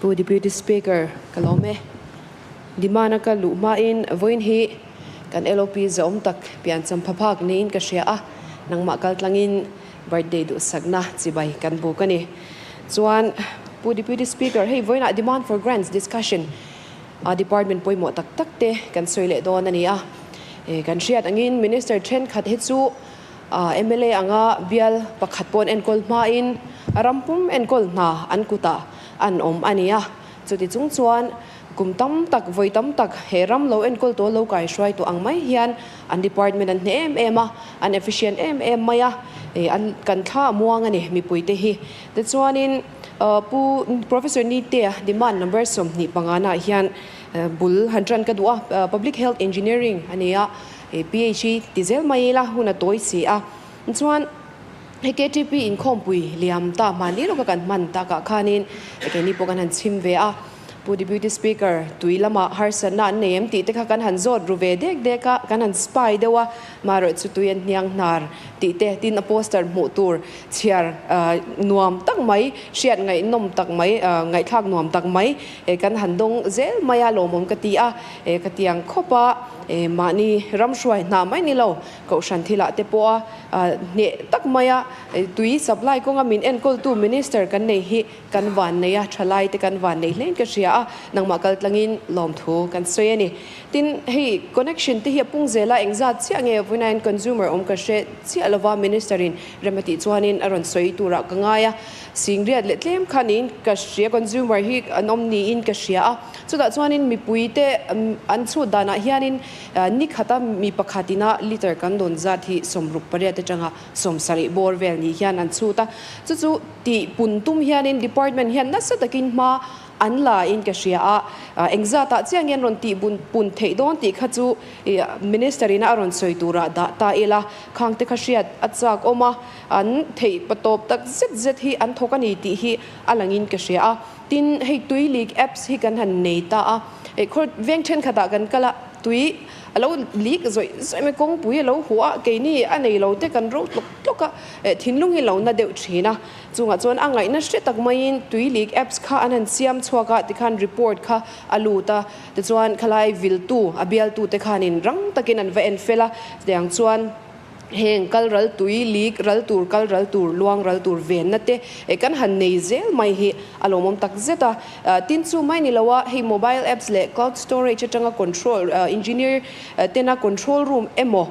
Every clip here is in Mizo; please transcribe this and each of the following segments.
Pu Deputy Speaker, ka lawm e. Demand a ka luh hmain vawiin hi kan LOP zawm tak piancham phaphak niin ka hria a, nangmah kaltlangin birthday duhsakna chibai kan buk a ni. Chuan Pu Deputy Speaker, hei vawiinah demand for grants discussion a department pawimawh tak tak te kan sawi leh dawn a ni a. Kan hriat angin Minister thenkhat hi chu mla anga bial pakhat pawn enkawl hmain ram pum enkawl hna an kutah an awm a ni a. Chuti chung chuan kum tam tak, vawi tam tak he ram lo enkawl tawh lo kaihruai tawh ang mai hian an department an hneh em em a, an efficient em em mai a, an kan thla a muang a ni mipuite hi. Tichuanin Pu Professor Nitea demand number 25 naah hian bul han tan ka duh a, Public Health Engineering a ni a, PHE ti zel mai ila hun a tawi si a. Chuan hei KTP inkhawmpui liam ta hmanni lawka kan hman takah khanin keini pawh kan han chhim ve a. Pu Deputy Speaker, tui lamah harsatna an nei em tih te kha kan han zawt ru ve dek dek a, kan han spy deuh a, marawh chu tui an hniang hnar tih te, tin a poster hmuh tur chhiar nuam tak mai, hriat ngaihnawm tak mai, ngaihthlak nuam tak mai kan han dawng zel mai a, lawmawm ka ti a, ka tiang khawp a, mahni ram hruai hna mai ni lo, Kohhran thilah te pawha hneh tak maia tui supply kawnga min enkawltu Minister kan nei hi kan van nei a, thalai te kan van nei hlein ka hria a, nangmah kal tlangin lawmthu kan sawi a ni. Tin, hei connection te hi a pung zel a, engzat chiah nge vawiin consumer awm ka hre chiah lova Minister in rem a tih chuanin a rawn sawi turah ka ngai a, singriat leh tlem kha niin ka hria, consumer hi an awm niin ka hria a, chutah chuanin mipui te an chhut danah hianin Ni khata mi pakhatina liter kan dawn zat hi 68 atanga 70 bawr vel ni hian an chhut a, chu chu tih pun tum hianin department hian nasa takin hma an la in ka hria a, engzatah chiang hian rawn tih bun pun theih dawn tih kha chu minister ina a rawn sawi turah dah ta ila, khangte kha hriat a chak awm a, an theih patawp tak zet zet hi an thawk a ni tih hi a langin ka hria a. Tin, hei tui leak apps hi kan han nei ta a, khaw veng thenkhatah kan kal a, tui a lo leak zawih zawih mai, kawngpui a lo huh a, keini a nei lo te kan ro tlawk tlawk a, thinlung hi lo na deuh thin a, chungah chuan a ngaihna hre tak maiin tui leak apps kha an han siam chhuak a, tikhan report kha a lut a, tichuan khalai viltu a bialtu te khanin rang takin an va en fel a, chutiang chuan. Heng kal ral tui, leak ral tur, kal ral tur, luang ral tur venna te kan han nei zel mai hi a lawmawm tak zet a. Tin chu mai ni lo a, hei mobile apps leh cloud storage atanga control, engineer tena control room emaw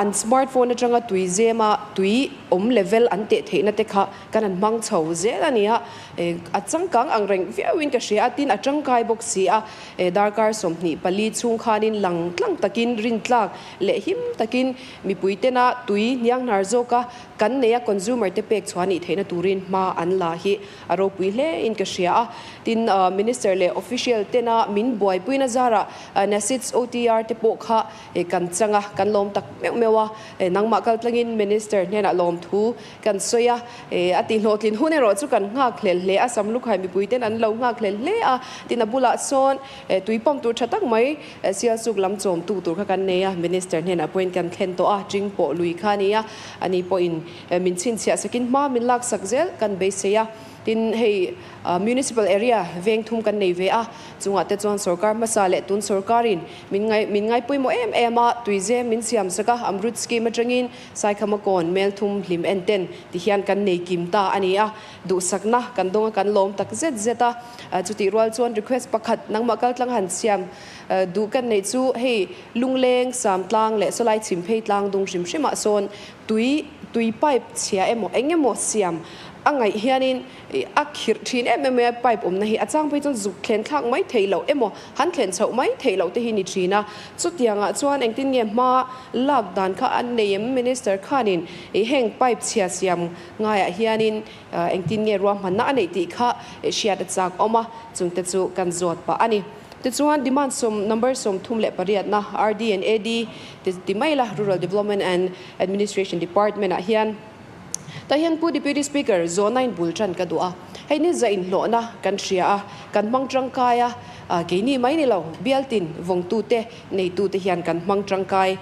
an smartphone atanga tui zema tui awm level an teh theihna te kha kan han hmang chho zel a ni a. A changkang ang reng viauin ka hria a, tin a tangkai bawk si a. Darkar 24 chhung khanin lang tlang takin rintlak leh him takin mipui tena tui hnianghnar zawka kan neia consumer te pek chhuah nih theihna turin hma an la hi a ropui hle in ka hria a. Tin, Minister leh official tena min buaipuina zarah NASIDS OTR te pawh kha kan chang a, kan lawm tak meuh meuh a. Nangmah kaltlangin Minister hnenah lawmthu Kan sawi a, a tihhlawhtlin hun erawh chu kan nghak hlel hle a, Samlukhai mipui ten an lo nghak hlel hle a, tin a bulah sawn tui pump tur tha tak mai Sialsuk lam chawm tu tur kha kan nei a, Minister hnenah pawhin kan thlen tawh a, Ching pawh lui kha a ni a, ani pawhin min chhinchhiah sakin hma min laksak zel kan beisei a, tin hei Municipal area veng thum kan nei ve a, chungah te chuan sorkar hmasa leh tun sorkarin min ngai min ngaipawimawh em em a, tuizem min siam sak a, Amrut scheme atangin Saikhama kawn mel thum hlim en ten ti hian kan nei kim ta a ni a, duhsakna kan dawng a kan lawm tak zet zet a, chutih rual chuan request pakhat nangmah kaltlang han siam duh kan neih chu hei lungleng sam tlang leh sawlai chhim phei tlang dung hrim hrimah sawn tui tui pipe chhia emaw eng emaw siam a ngaih hianin A khirh thin em em mai a, pipe awmna hi a chang phei chuan zuk thlen thlak mai theih loh emaw han thlen chhoh mai theih loh te hi ni thin a. Chutiangah chuan engtin nge hma lak dan kha an nei em? Minister khanin i heng pipe chhia siam ngaiah hianin engtin nge ruahmanna a neih tih kha hriat a chak awm a, chungte chu kan zawt pah a ni. Tichuan demand sawm number 38na RD and AD ti mai la Rural Development and Administration Department ah hian, Tah hian Pu Deputy Speaker, zawhna in bul tan ka duh a, hei ni zah inhlawhna kan hria a, kan hmang tangkai a, keini mai ni lo, bialtin vawngtute, neitute hian kan hmang tangkai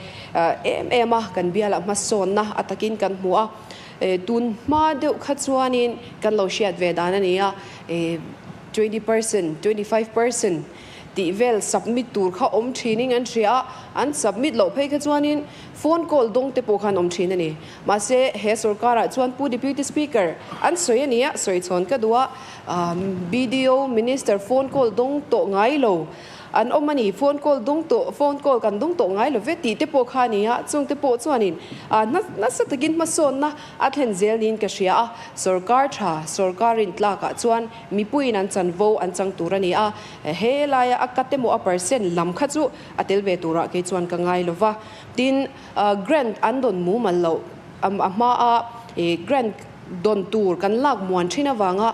em em a, kan bialah hmasawnna a takin kan hmu a, tun hma deuh kha chuanin kan lo hriat ve dan a ni a. 20%, 25% tih vel submit tur kha awm thinin an hria a, an submit loh phei kha chuanin phone call dawng te pawh khan awm thin a ni. Mahse, he sorkarah chuan Pu Deputy Speaker an sawi a ni a, sawi chhawn ka duh a, BDO Minister phone call dawng tawh ngai lo an awm a ni, phone call dawng tawh, phone call kan dawng tawh ngai lo ve tih te pawh kha a ni a, chung te pawh chuanin nasa takin hmasawnna a thlen zel niin ka hria a, sorkar tha, sorkar rintlakah chuan mipuiin an chanvo an chang tur a ni a, he laia a cut emaw a percent lam kha chu a tel ve turah kei chuan ka ngai lo va, tin grant an dawn mumal loh a hmaa grant dawn tur kan lak muan thin avanga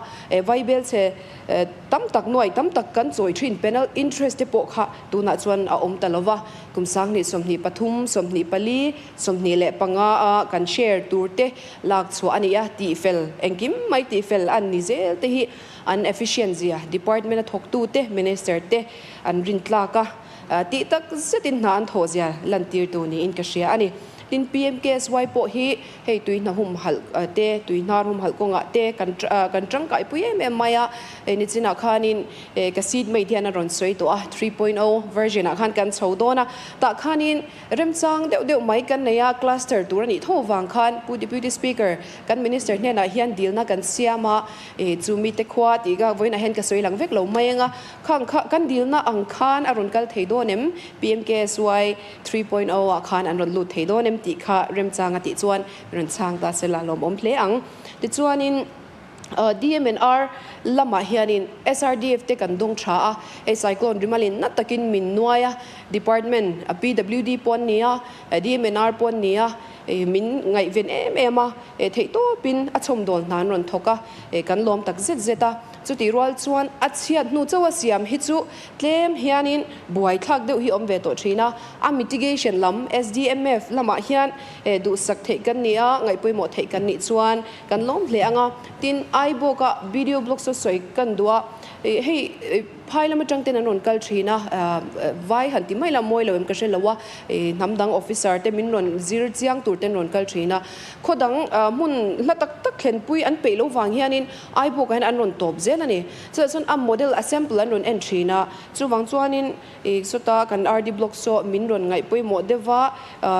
vaibel chhe tam tak nuai tam tak kan chawi thin penal interest te pawh kha tunah chuan a awm ta lo va, kum 2023, 24, 25 a kan share tur te lak chhuah a ni a, tihfel engkim mai tihfel an ni zel te hi an efficient zia department a thawktu te minister te an rintlak a. Tih tak zetin hna an thawh zia lantirtu niin ka hria a ni. Tin, PMKSY pawh hi hei tui hna humhalh te, tui hnar humhalh kawngah te kan kan tangkaipui em em mai a. Hei nichinah khanin ka seat mate hian a rawn sawi tawh a, 3.0 version ah khan kan chho dawn a. Tah khanin remchang deuh deuh mai kan nei a, cluster tur a nih tho vang khan Pu Deputy Speaker kan Minister hnenah hian dilna kan siam a, chu mite khua tih ka vawiinah hian ka sawi lang vek lo mai ang a. Khang kha kan dilna ang khan a rawn kal thei dawn em? PMKSY 3.0 ah khan an rawn lut thei dawn em tih kha remchang a tih chuan rawn chhang ta sela lawmawm hle ang. Tichuanin DMNR lamah hianin SRDF te kan dawng tha a, hei cyclone rimalin na takin min nuai a, department PWD pawh an ni a, DMNR pawh an ni a, min ngaihven em em a, theihtawpin a chhawmdawl hna an rawn thawk a, kan lawm tak zet zet a. Chutih rual chuan a chhiat hnu chauh a siam hi chu tlem hianin buaithlak deuh hi awm ve tawh thin a, a mitigation lam SDMF lamah hian duhsak theih kan ni a, ngaihpawimawh theih kan nih chuan kan lawm hle ang a. Tin, Aibawka BDO block saw sawi kan duh a, hei phai lam atang ten an rawn kal thin a, vai han ti mai la mawi lo em ka hre lo a, hnam dang officer te min rawn zir chiang tur ten rawn kal thin a, khaw dang hmun hla tak tak thlenpui an peih lo vang hianin Aibawkah hian an rawn tawp zel a ni. Chutah chuan a model, a sample an rawn en thin a. Chuvang chuanin ih sawta kan RD Block saw min rawn ngaih pawimawh deuh va,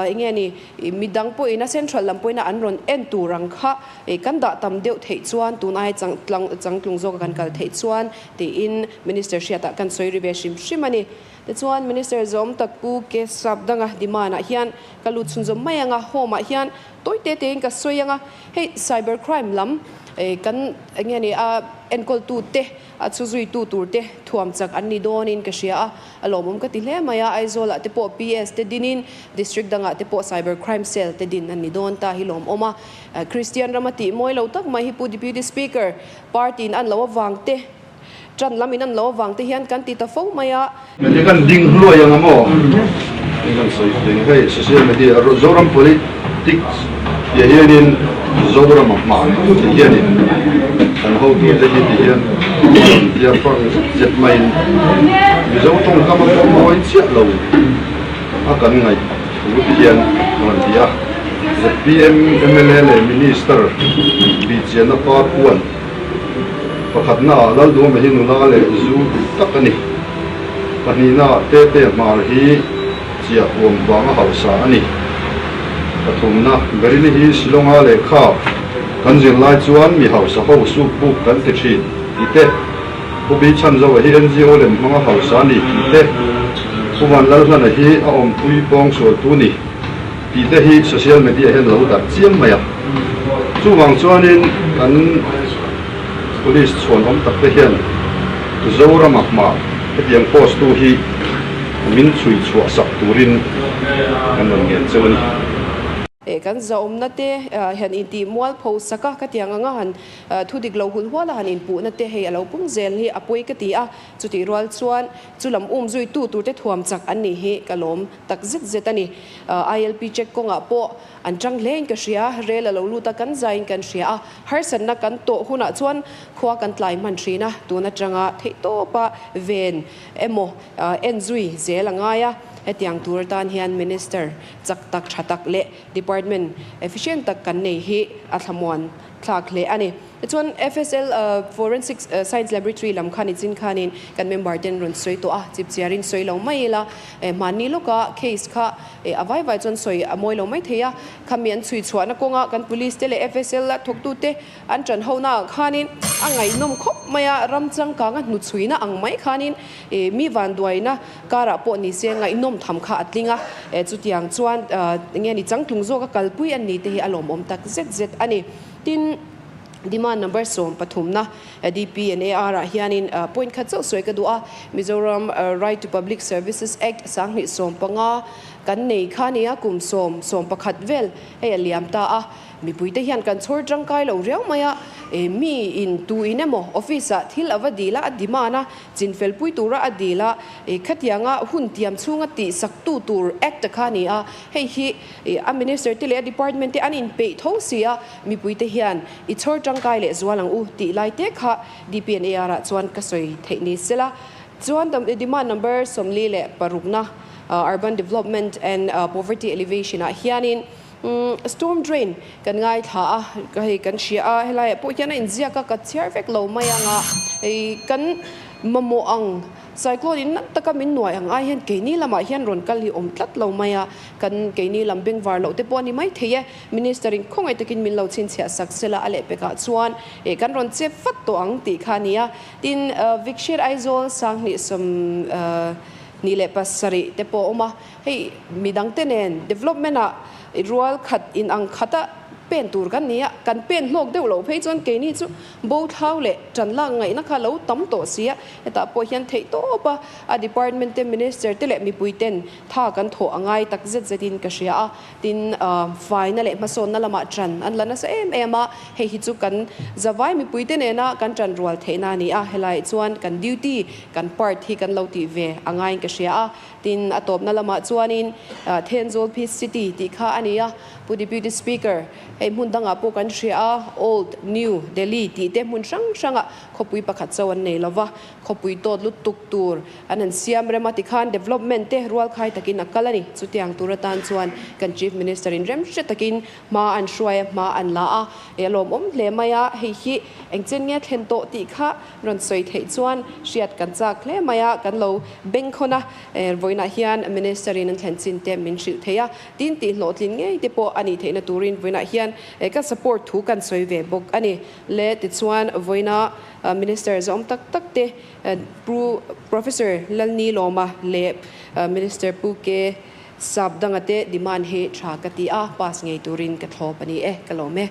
eng nge ni, midang pawhin a central lam pawhin an rawn en tur ang kha ih kan dah tam deuh theih chuan tun ai chang tlang changtlung zawka kan kal theih chuan tiin Minister hriatah kan sawi ri ve hrim hrim a ni. Tichuan Minister zawm tak Pu Kesap danga demand ah hian ka lut chhunzawm mai ang a, Home ah hian Tawi te tein ka sawi ang a, hei cyber crime lam kan eng nge ni a enkawltu te, a chu zuitu tur te thuam chak an ni dawnin ka hria a, a lawmawm ka ti hle mai a, Aizawlah te pawh PS te dinin district dangah te pawh cyber crime cell te din an ni dawn ta hi lawmawm a, Kristian rama tih mawi lo tak mai hi Pu Deputy Speaker party in an lo avang te Ṭan lam in an lo avang te hian kan ti ta fo mai a. Media kan ding hluai ang a maw? Eng kan sawi thei hei social media Zoram politics tih hianin Zoram a hma tih hianin kan hotute hi ti hian a rawn tiar fang zet zet maiin Mizo tawngkam a pawh mawi chiah lo a kan ngaih thu ti hian a rawn ti a. Zpm mla leh Minister bihchianna part one. Pakhatna ah Lalduhawma hi nula leh zu duh tak a ni. Pahnihna ah Tete Hmar hi chiah huam vanga hausa a ni. Pathumna, Berili hi Shillonga lehkha kan zir lai chuan mi hausa ho suk buk kan ti thin tih te, Pu Bi Chhanzoa hi NGO lem hmanga hausa a ni tih te, Pu Vanlalhlana hi a awmpui pawngsualtu ni. Tih te hi social media hian lo darh chiam mai a, chuvang chuanin kan police chhuanawm tak te hian Zorama hma hetiang post tu hi min chhui chhuah sak turin kan rawn ngen cheu a ni. Kan zahawmna te hian intih mualpho sak a, ka tiang anga han thu dik lo hul hual a han inpuhna te hei a lo pung zel hi a pawi ka ti a, chutih rual chuan chu lam um zui tu tur te thuam chak an nih hi ka lawm. Tak zet zet a ni. ILP check kawngah pawh an tang hlein ka hria, rel a lo lut a, kan zaiin kan hria a, harsatna kan tawh hunah chuan khua kan tlai hman thin a, tun atanga theihtawpa ven emaw en zui zel a ngai a, hetiang tur atan hian Minister chak tak tha tak leh Department efficient tak kan nei hi a thlamuan. thlak hle a ni. Tichuan FSL Forensic Science Laboratory lam kha nichin khanin kan member ten rawn sawi tawh a, chipchiarin sawi lo mai ila, hmanni lawka case kha a vai vai chuan sawi a mawi lo mai thei a, khami an chhui chhuahna kawnga kan police te leh FSL a thawktute an ṭan ho naah khanin a ngaihnawm khawp mai a, ram changkanga hnuchhuina ang mai khanin mi vanduaina karah pawh ni se ngaihnawm tham kha a tling a, chutiang chuan enge ni changtlung zawka kalpui an ni te hi a lawmawm tak zet zet a ni. Tin, demand number 13na DP and AR ah hianin point khat chauh sawi ka duh a, Mizoram Right to Public Services Act 2015 kan nei kha nia kum sawm 11 vel hei a liam ta a, Mipuite hian kan chhawr tangkai lo riau mai a, mi in tu in emaw office ah thil a va dil a, a demand a, chinfel pui tura a dil a, khatianga hun tiam chhunga tih sak tu tur act kha a ni a, hei hi a minister te leh a department te an inpeih tho si a, mipuite hian i chhawr tangkai leh zual ang u tih lai te kha DPNAR ah chuan ka sawi theih ni sela. Chuan demand number 46na Urban Development and Poverty Alleviation ah hianin Storm drain kan ngaithla a, hei kan hria a, helaiah pawh hian a inziak a, ka chhiar vek lo mai ang a, hei kan mamawh ang cyclone in nat taka min nuai ang ai hian keini lamah hian rawn kal hi awm tlat lo mai a, kan keini lam bengvar loh te pawh a ni mai thei e, Minister in khawngaih takin min lo chhinchhiah sak sela a lehpekah chuan eh kan rawn chep vat tawh ang tih kha a ni a, tin Vikshir Aizawl 2027 te pawh a awm a. Hei midangte nen development ah rual khat in ang khat a pen tur kan ni a, kan pen hlawk deuh loh phei chuan keini chu bo thlau leh tan lak ngaihna kha lo tam tawh si a, hetah pawh hian theih tawp a, a department te minister te leh mipui ten tha kan thawh a ngai tak zet zet in ka hria a, tin faina leh hmasawnna lamah tan an la nasa em em a, hei hi chu kan zavai mipui te nena kan tan rual theihna a ni a, helaiah chuan kan duty kan part hi kan lo tih ve a ngaiin ka hria a. Tin, a tawpna lamah chuanin Thenzawl Peace City tih kha a ni a, Pu Deputy Speaker, hei hmun dangah pawh kan hria a, Old, New, Delhi tih te hmun hrang hrangah khawpui pakhat chauh an nei lova, khawpui tawt lutuk tur an han siam rem a tikhan development te rualkhai takin a kal a ni. Chutiang tur atan chuan kan Chief Minister in remhre takin hma an hruai a, hma an la a, a lawmawm hle mai a, hei hi engchen nge thlen tawh tih kha Rawn sawi theih chuan hriat kan chak hle mai a, kan lo bengkhawn a, vawiinah hian Minister in an thlen chin te min hrilh thei a, tin tih hlawhtlin ngei te pawh a nih theihna turin vawiinah hian ka support thu kan sawi ve bawk a ni. Le tichuan vawiina Minister zawm tak tak te Pu Professor Lalni Lawma leh Minister Pu K Sapdanga te demand hi tha ka ti a, pass ngei turin ka thlawp a ni e, ka lawm e.